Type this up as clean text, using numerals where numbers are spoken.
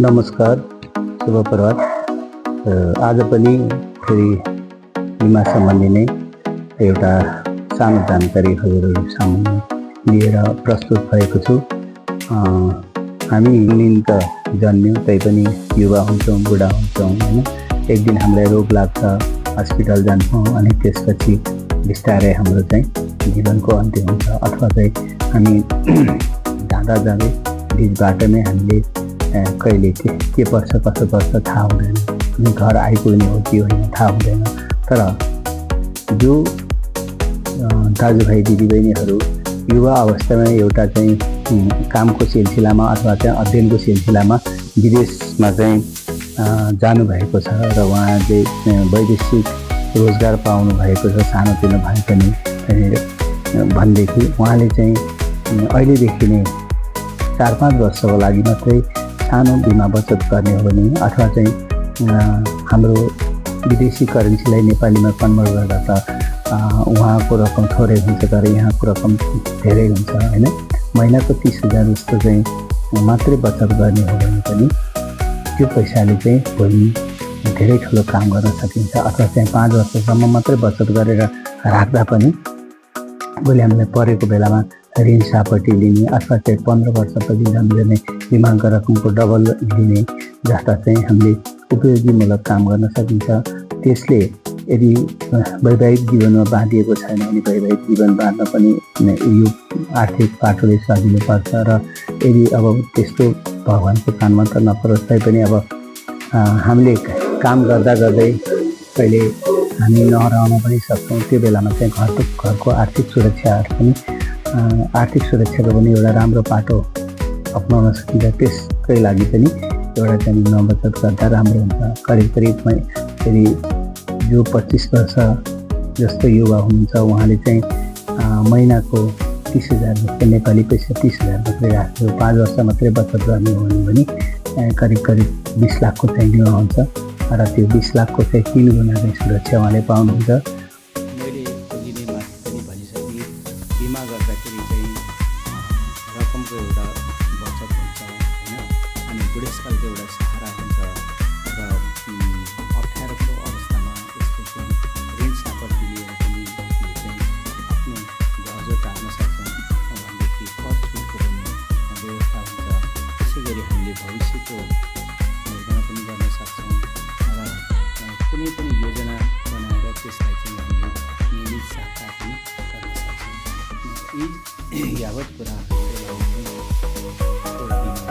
नमस्कार, शुभ प्रभात। आज पनि फेरि बिमा सम्बन्धी नै एउटा सानो जानकारी हजुरहरू सामु लिएर प्रस्तुत भएको छु। हामी त जन्म्यौँ तैपनि युवा हुन्छौँ, बुढा हुन्छौँ होइन। एक दिन हामीलाई रोग लाग्छ, हस्पिटल जान्छौँ अनि त्यसपछि बिस्तारै हाम्रो चाहिँ जीवनको अन्त्य हुन्छ। अथवा चाहिँ हामी जाँदा जाँदै बिचबाट नै हामीले कहिले के पर्छ कसो पर्छ थाहा हुँदैन, अनि घर आइपुग्ने हो कि होइन थाहा हुँदैन। तर जो दाजुभाइ दिदीबहिनीहरू युवा अवस्थामा एउटा चाहिँ कामको सिलसिलामा अथवा चाहिँ अध्ययनको सिलसिलामा विदेशमा चाहिँ जानुभएको छ र उहाँले वैदेशिक रोजगार पाउनु भएको छ सानोतिनो भए पनि भनेदेखि उहाँले चाहिँ अहिलेदेखि नै 4-5 वर्षको लागि मात्रै सानो बिमा बचत गर्ने हो भने अथवा चाहिँ हाम्रो विदेशी करेन्सीलाई नेपालीमा कन्भर्ट गर्दा त उहाँको रकम थोरै हुन्छ तर यहाँको रकम धेरै हुन्छ होइन। महिनाको 30,000 जस्तो चाहिँ मात्रै बचत गर्ने हो भने पनि त्यो पैसाले चाहिँ भोलि धेरै ठुलो काम गर्न सकिन्छ। अथवा चाहिँ 5 वर्षसम्म मात्रै बचत गरेर राख्दा पनि भोलि हामीलाई परेको बेलामा ऋण सापट्टि लिने अथवा चाहिँ 15 वर्षपछि जम्ने बिमाको रकमको डबल लिने जस्ता चाहिँ हामीले उपयोगीमूलक काम गर्न सकिन्छ। त्यसले यदि वैवाहिक जीवनमा बाँधिएको छैन भने वैवाहिक जीवन बाँध्न पनि यो आर्थिक पाटोले सजिलो पर्छ। र यदि अब त्यस्तो भगवानको कानमा त नपरोस् तैपनि अब हामीले काम गर्दा गर्दै कहिले हामी नहराउन पनि सक्छौँ। त्यो बेलामा चाहिँ घरको आर्थिक सुरक्षाहरू पनि आर्थिक सुरक्षाको पनि एउटा राम्रो पाटो अप्नाउन सकिन्छ। त्यसकै लागि पनि एउटा चाहिँ बिमा बचत गर्दा राम्रो हुन्छ। करिब यदि जो 25 वर्ष जस्तो युवा हुनुहुन्छ उहाँले चाहिँ महिनाको 30,000 जस्तो नेपाली पैसा 30,000 मात्रै राख्यो, 5 वर्ष मात्रै बचत गर्ने हो भने करिब 20 लाखको चाहिँ बिमा हुन्छ र त्यो 20 लाखको चाहिँ 3 गुणा चाहिँ सुरक्षा उहाँले पाउनुहुन्छ। मैले अघि नै माथि पनि भनिसकेँ, बिमा गर्दाखेरि चाहिँ रकमको एउटा बचत हुन्छ होइन, अनि बुढेसकालको एउटा सहारा हुन्छ र अप्ठ्यारोको अवस्थामा यस्तो चाहिँ ऋण सापट्टि लिएर पनि चाहिँ आफ्नो गजो टार्न सक्छौँ भनेदेखि कर छुटको पनि व्यवस्था हुन्छ। त्यसै गरी हामीले भविष्यको योजना पनि गर्न सक्छौँ र कुनै पनि योजना बनाएर त्यसलाई चाहिँ हामीले नियमित साथ पनि गर्न सक्छौँ। यी यावत कुराहरूको लागि एउटा बिमा